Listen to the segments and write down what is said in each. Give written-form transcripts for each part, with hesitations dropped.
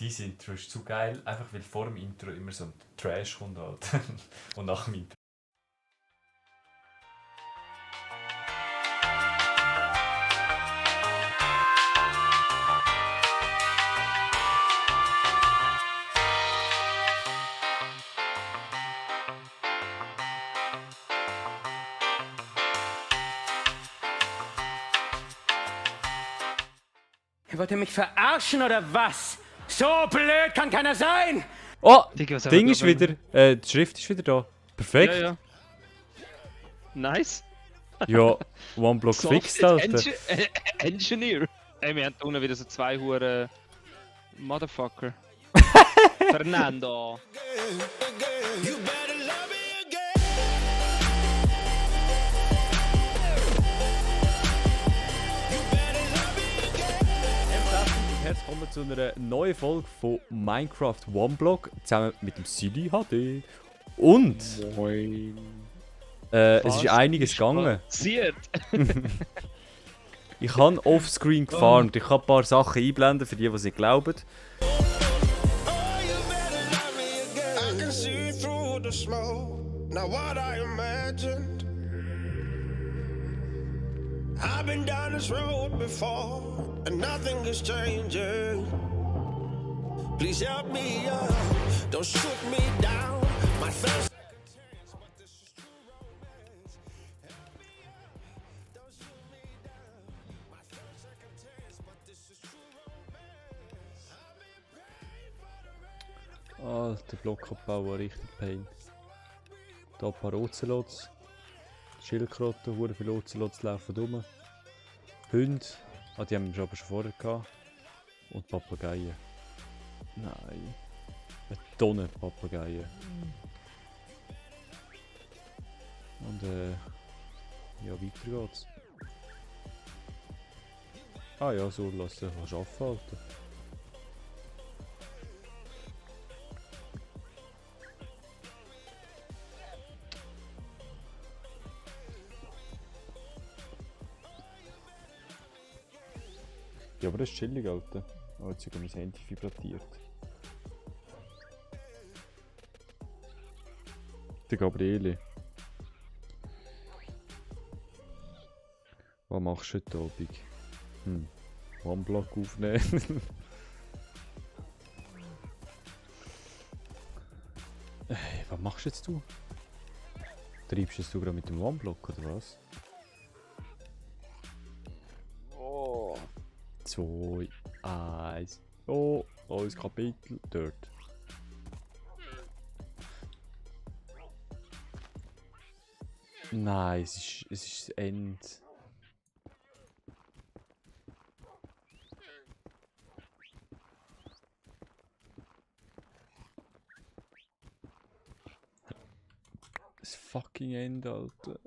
Dein Intro ist zu geil, einfach weil vor dem Intro immer so ein Trash kommt halt. Und nach dem Intro. Wollt ihr mich verarschen oder was? So blöd kann keiner sein! Oh, Digga, was Ding haben wir ist da wieder, die Schrift ist wieder da. Perfekt. Ja, ja. Nice. Ja, One-Block fixed, Alter. Engineer. Ey, wir haben da unten wieder so zwei Hure Motherfucker. Fernando. Herzlich willkommen zu einer neuen Folge von Minecraft One-Block zusammen mit dem Silly HD. Und Moin. es ist einiges gegangen. Passiert. Ich habe offscreen gefarmt. Ich kann ein paar Sachen einblenden für die es nicht glauben. I've been down this road before, and nothing is changing. Please help me up, don't shoot me down. My first. Alter Blockabbau war richtig Pain. Da ein paar Ozelots. Schildkröten, hure viele Ozelots laufen rum. Hunde, die haben wir aber schon vorher gehabt. Und Papageien. Nein. Eine Tonne Papageien. Und ja, weiter geht's. Ah ja, so lass dich arbeiten, Alter. Ja, aber das ist chillig, Alter. Oh, jetzt sogar mein Handy vibratiert. Der Gabriele. Was machst du heute Abend? One-Block aufnehmen. Hey, was machst jetzt du? Treibst jetzt du gerade mit dem One-Block oder was? 2, 1. Oh, neues Kapitel dort. Nein, es ist das Ende. Das fucking Ende, Alter.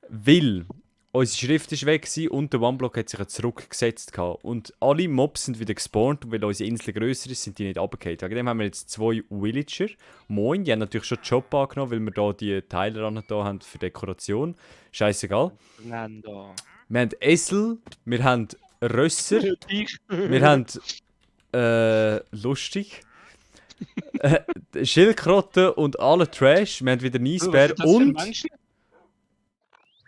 Weil unsere Schrift ist weg und der One-Block hat sich ja zurückgesetzt. Und alle Mobs sind wieder gespawnt und weil unsere Insel grösser ist, sind die nicht runtergefallen. Wegen haben wir jetzt 2 Villager. Moin, die haben natürlich schon den Job angenommen, weil wir da die Teile haben für Dekoration. Scheißegal. Fernando. Wir haben Esel, wir haben Rösser, wir haben lustig. Schildkröten und alle Trash. Wir haben wieder einen Eisbär und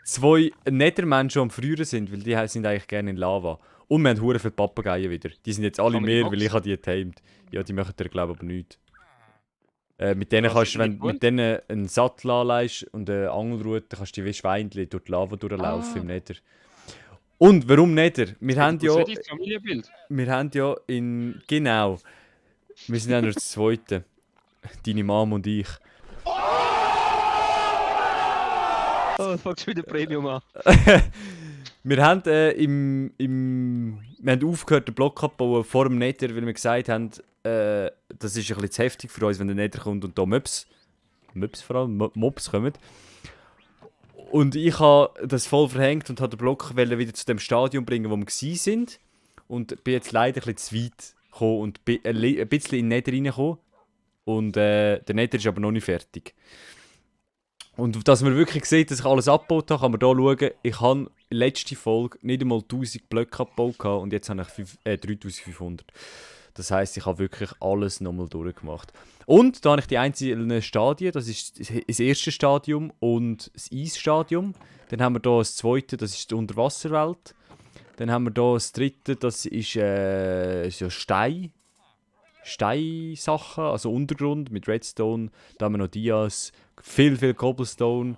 2 Nethermenschen, die am Frieren sind, weil die sind eigentlich gerne in Lava. Und wir haben hure viele Papageien wieder. Die sind jetzt alle mehr, weil ich habe die getamed. Ja, die machen dir glaube ich aber nichts. Mit denen kannst du, wenn du mit denen einen Sattel anlegst und eine Angelrute, kannst du wie Schweinchen durch die Lava durchlaufen im Nether. Und warum Nether? Wir haben ja in... Genau. Wir sind ja nur das Zweite. Deine Mom und ich. Oh, fangst wieder Premium an. Wir haben wir haben aufgehört, den Block abzubauen vor dem Nether, weil wir gesagt haben, das ist ein bisschen zu heftig für uns, wenn der Nether kommt und da Mobs vor allem, Mobs kommen. Und ich habe das voll verhängt und habe den Block wieder zu dem Stadion bringen, wo wir waren. Und bin jetzt leider ein bisschen zu weit gekommen und bin ein bisschen in den Nether reingekommen. Und der Nether ist aber noch nicht fertig. Und dass man wirklich sieht, dass ich alles abgebaut habe, kann man hier schauen. Ich habe letzte Folge nicht einmal 1000 Blöcke abgebaut und jetzt habe ich 3500. Das heisst, ich habe wirklich alles nochmal durchgemacht. Und da habe ich die einzelnen Stadien, das ist das erste Stadium und das Eisstadium. Dann haben wir hier das zweite, das ist die Unterwasserwelt. Dann haben wir hier das dritte, das ist so Steinsachen, also Untergrund mit Redstone. Da haben wir noch Dias, viel Cobblestone,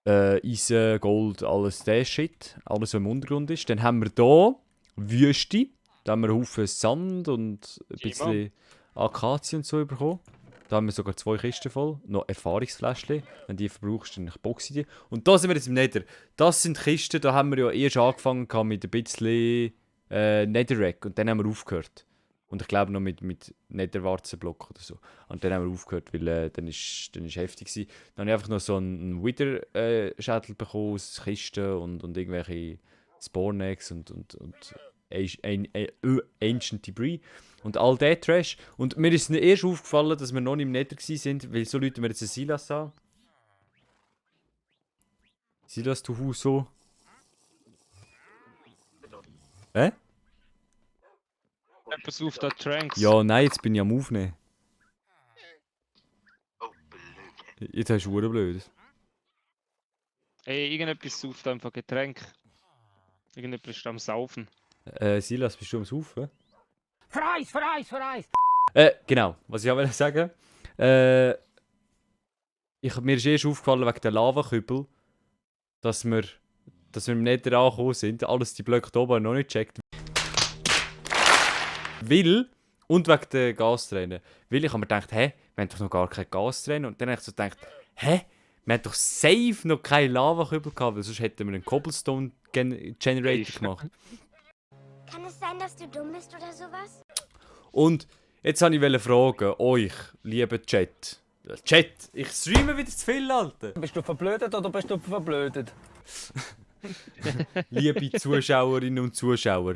Eisen, Gold, alles der Shit. Alles, was im Untergrund ist. Dann haben wir hier Wüste. Da haben wir einen Haufen Sand und ein bisschen Akazien und so bekommen. Da haben wir sogar 2 Kisten voll. Noch Erfahrungsfläschchen. Wenn du die verbrauchst, dann boxe ich die. Und da sind wir jetzt im Nether. Das sind Kisten, da haben wir ja erst angefangen mit ein bisschen Netherrack. Und dann haben wir aufgehört. Und ich glaube noch mit Netherwarzenblock oder so. Und dann haben wir aufgehört, weil dann ist heftig gewesen. Dann habe ich einfach noch so einen Wither-Schädel bekommen aus Kisten und irgendwelche Spawn-Eggs und Ancient Debris und all der Trash. Und mir ist erst aufgefallen, dass wir noch nicht im Nether waren, weil so Leute wir jetzt einen Silas an. Silas, du Huso. Pass auf, da Tranks. Ja, nein, jetzt bin ich am Aufnehmen. Jetzt hast du blöd. Ey, irgendetwas sauft einfach Getränk. Irgendetwas ist am Saufen. Silas, bist du am Saufen? Vereis! Genau, was ich auch sagen mir ist erst aufgefallen wegen der Lavakübel, dass wir im Nether angekommen sind, alles die Blöcke da oben noch nicht gecheckt. Und wegen der Gastränen. Weil ich habe mir gedacht, wir haben doch noch gar keine Gastränen. Und dann habe ich so gedacht, wir haben doch safe noch keine Lavakübel gehabt, weil sonst hätten wir einen Cobblestone Generator gemacht. Kann es sein, dass du dumm bist oder sowas? Und jetzt wollte ich fragen, euch, liebe Chat. Chat, ich streame wieder zu viel, Alter. Bist du verblödet oder bist du verblödet? Liebe Zuschauerinnen und Zuschauer.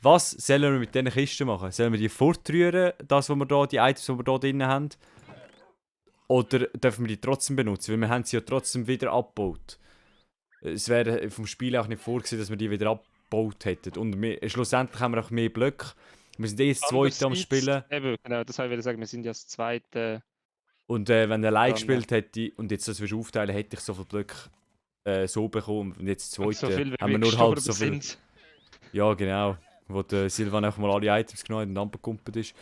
Was sollen wir mit diesen Kisten machen? Sollen wir die fortrühren, die Items, die wir hier drin haben? Oder dürfen wir die trotzdem benutzen? Weil wir haben sie ja trotzdem wieder abgebaut. Es wäre vom Spiel auch nicht vorgesehen, dass wir die wieder abgebaut hätten. Und schlussendlich haben wir auch mehr Blöcke. Wir sind das zweite am Spielen. Eben, genau, das wollte ich sagen, wir sind ja das zweite. Und wenn er allein gespielt hätte und jetzt das aufteilen, hätte ich so viele Blöcke so bekommen. Und jetzt das zweite So viel, haben wir nur halb so viel. sind. Ja, genau. Wo der Silvan einfach mal alle Items genommen hat und abgekumpelt ist.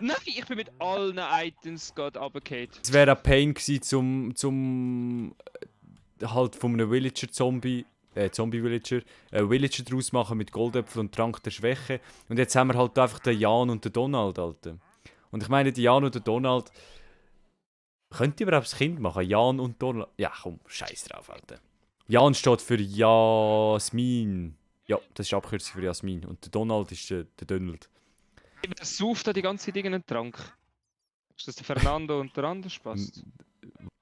Nein, ich bin mit allen Items gerade runtergefallen. Es wäre ein Pain gewesen, zum halt von einem Zombie-Villager Villager draus machen mit Goldäpfel und Trank der Schwäche. Und jetzt haben wir halt einfach den Jan und den Donald, Alter. Und ich meine, die Jan und der Donald... Könnt ihr überhaupt das Kind machen? Jan und Donald... Ja, komm, scheiß drauf, Alter. Jan steht für Jasmin. Ja, das ist Abkürzung für Jasmin. Und der Donald ist der Donald. Wer sauft da die ganze Zeit irgendeinen Trank? Ist das der Fernando und der andere Spaß?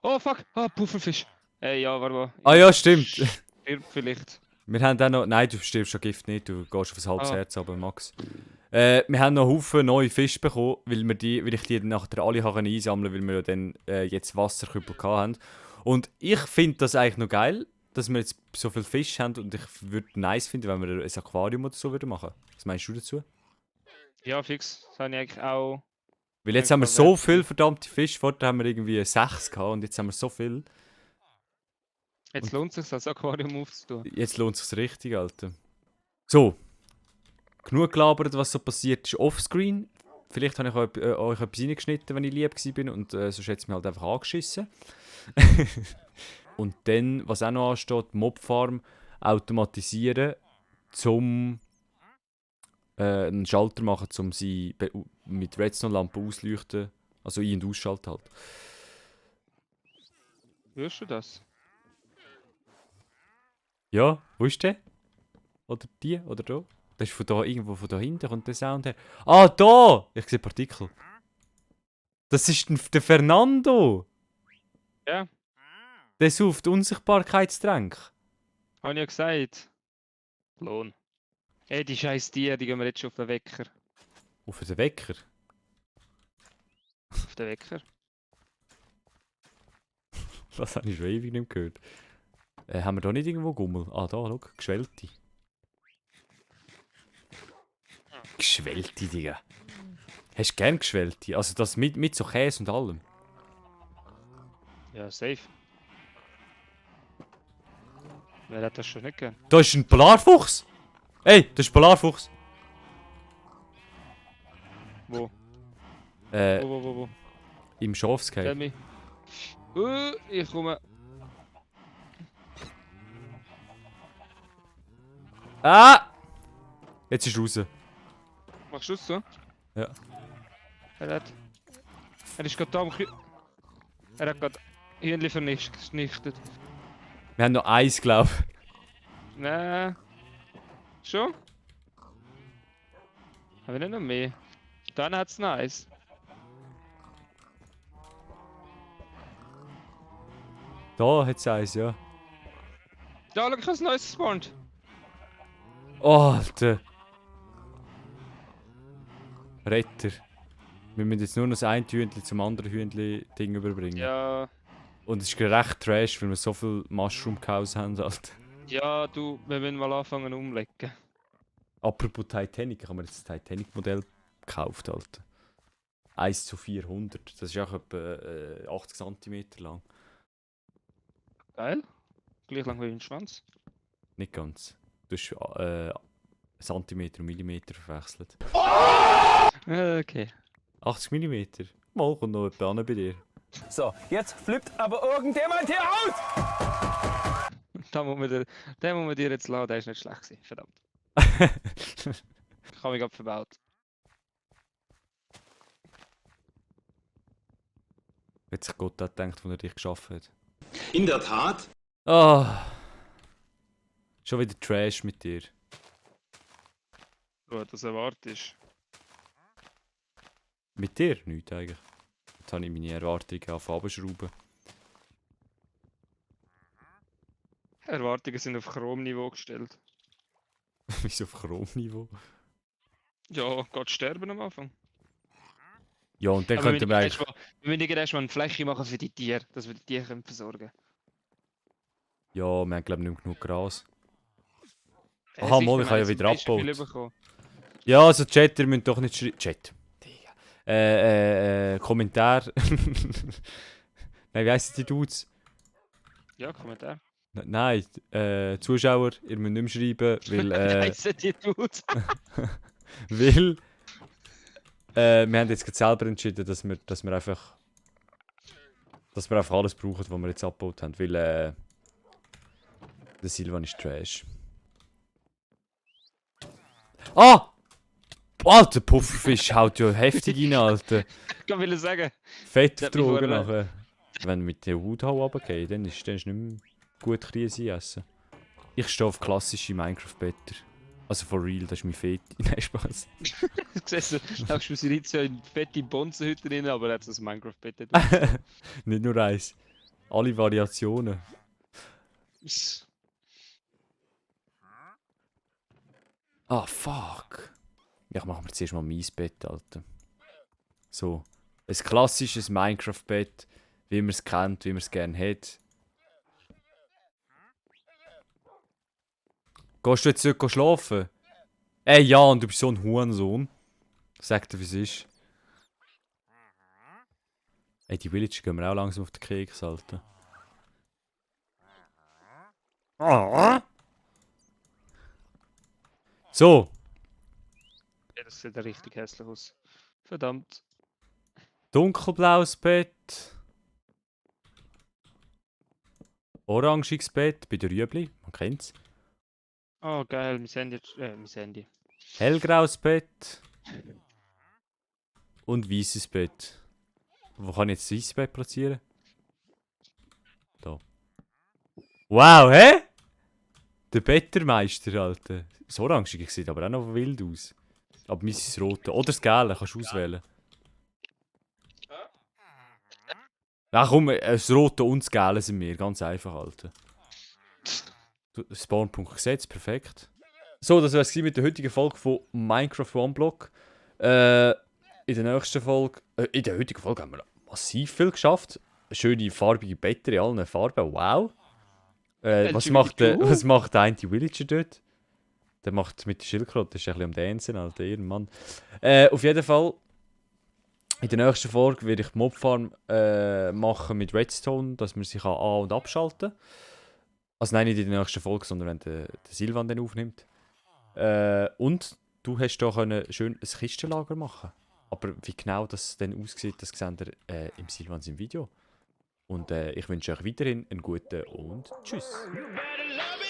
Oh fuck! Ah, Pufferfisch! Ja, warte mal. Ah ja, stimmt. Stirb vielleicht. Wir haben auch noch... Nein, du stirbst schon Gift nicht. Du gehst auf ein halbes Herz, aber Max. Wir haben noch Haufen neue Fische bekommen, weil ich die nachher alle einsammeln konnte, weil wir ja dann jetzt Wasserkübel hatten. Und ich finde das eigentlich noch geil, dass wir jetzt so viele Fische haben und ich würde es nice finden, wenn wir ein Aquarium oder so machen würden. Was meinst du dazu? Ja, fix. Das habe ich eigentlich auch. Weil jetzt haben wir so viele verdammte Fische, vorher haben wir irgendwie 6 gehabt und jetzt haben wir so viel. Jetzt lohnt es sich, das Aquarium aufzutun. Jetzt lohnt es sich richtig, Alter. So. Genug gelabert, was so passiert ist offscreen. Vielleicht habe ich euch etwas reingeschnitten, wenn ich lieb war und sonst hätte es mir halt einfach angeschissen. Und dann, was auch noch ansteht, Mobfarm automatisieren, zum einen Schalter machen, um sie mit Redstone-Lampen ausleuchten. Also ein- und ausschalten halt. Hörst du das? Ja, wo ist der? Oder die? Oder da? Das ist von da, irgendwo von da hinten kommt der Sound her. Ah, da! Ich sehe Partikel. Das ist der Fernando! Ja. Der sauft Unsichtbarkeitstränk. Habe ich ja gesagt. Lohn. Ey, die scheiß Tiere, die gehen wir jetzt schon auf den Wecker. Auf den Wecker? Auf den Wecker? Das habe ich schon ewig nicht gehört. Haben wir da nicht irgendwo Gummel? Ah, da, schau, geschwellte. Geschwellte, Digga. Hast du gern Geschwellte? Also das mit so Käse und allem? Ja, safe. Wer hat das schon nicht gern? Da ist ein Polarfuchs! Ey, das ist ein Polarfuchs! Wo? Äh, Wo? im Schafskäfig. Tell me. Ich komme. Ah! Jetzt ist er raus. Machst du es so? Ja. Er ist gerade da am Er hat gerade Hühnchen vernichtet. Wir haben noch eins, glaube ich. Nein. Schon? Haben wir nicht noch mehr? Dann hat es noch eins. Da hat es eins, ja. Da, schau, ich habe ein neues gespawnt. Oh, Alter. Retter. Wir müssen jetzt nur noch das eine Hühnchen zum anderen Hühnchen-Ding überbringen. Ja. Und es ist recht trash, weil wir so viel Mushroom-Cows haben, Alter. Ja, du, wir müssen mal anfangen umlegen. Apropos Titanic, ich habe mir jetzt das Titanic-Modell gekauft, Alter. 1:400. Das ist auch etwa 80 cm lang. Geil. Gleich lang wie ein Schwanz. Nicht ganz. Du hast Zentimeter und Millimeter verwechselt. Okay. 80 mm? Mal, kommt noch jemand an bei dir. So, jetzt flippt aber irgendjemand hier aus! Den muss man dir jetzt lassen, der ist nicht schlecht gewesen. Verdammt. Ich habe mich gerade verbaut. Hat sich Gott auch gedacht, als er dich geschaffen hat. In der Tat. Ah. Schon wieder Trash mit dir. Gut, das erwartest. Mit dir? Nichts eigentlich. Jetzt habe ich meine Erwartungen auf abschrauben. Erwartungen sind auf Chrom-Niveau gestellt. Wieso auf Chrome-Niveau? Ja, geht sterben am Anfang. Ja, und dann Aber könnten wir eigentlich... wir müssen erstmal eine Fläche machen für die Tiere, dass wir die Tiere können versorgen Ja, wir haben glaube ich nicht genug Gras. können. Aha, mal, ich habe ja wieder abgebaut. Bekommen. Ja, also Chat, ihr müsst doch nicht schreiben... Chat. Digga. Kommentar. Nein, wie heissen die Dudes? Ja, Kommentar. Nein, Zuschauer, ihr müsst nicht mehr schreiben, weil... Heissen die Dudes? weil... wir haben jetzt gerade selber entschieden, dass wir einfach alles brauchen, was wir jetzt abgebaut haben, weil der Silvan ist Trash. Ah! Alter, Pufferfisch haut ja heftig rein, Alter. Ich kann will sagen. Fett Der hat mich vertragen vorher- nachher. Wenn wir mit der Haut runtergehen, dann ist nicht mehr gut Krise essen. Ich stehe auf klassische Minecraft-Better. Also for real, das ist mein Fett. Nein, Spaß. Du siehst, du läufst aus Rizzo in fette Bonzenhütte drin, aber er hat das Minecraft-Bett. Nicht nur eins. Alle Variationen. Ah, fuck. Ja, ich mache mir zuerst mal mein Bett, Alter. So. Ein klassisches Minecraft-Bett, wie man es kennt, wie man es gerne hat. Gehst du jetzt zurück schlafen? Ey, ja, und du bist so ein Hurensohn. Sag dir, wie es ist. Ey, die Villager gehen mir auch langsam auf den Keks, Alter. So. Ja, das sieht ja richtig hässlich aus. Verdammt. Dunkelblaues Bett. Orangiges Bett bei der Rüebli, man kennt's. Oh, geil, mein Handy. Hellgraues Bett. Und weißes Bett. Wo kann ich jetzt das weißes Bett platzieren? Da. Wow, hä? Der Bettermeister, Alter. Das Orangige sieht aber auch noch wild aus. Aber meins ist das Rote. Oder das Gelbe, kannst du auswählen. Ach komm, das Rote und das Gelbe sind wir. Ganz einfach, Alter. Spawnpunkt gesetzt, perfekt. So, das wär's mit der heutigen Folge von Minecraft OneBlock. In der nächsten Folge... in der heutigen Folge haben wir massiv viel geschafft. Schöne farbige Betten in allen Farben, wow. Was macht der eine Villager dort? Der macht mit der Schildkröte, das ist ein bisschen am Dancen, Alter, Mann. Auf jeden Fall, in der nächsten Folge werde ich die Mobfarm machen mit Redstone, dass man sich an- und abschalten kann. Also nein, nicht in der nächsten Folge, sondern wenn der Silvan den aufnimmt. Und du hast da schön ein Kistenlager machen. Aber wie genau das dann aussieht, das seht ihr im Silvans im Video. Und ich wünsche euch weiterhin einen guten und tschüss. You better love it.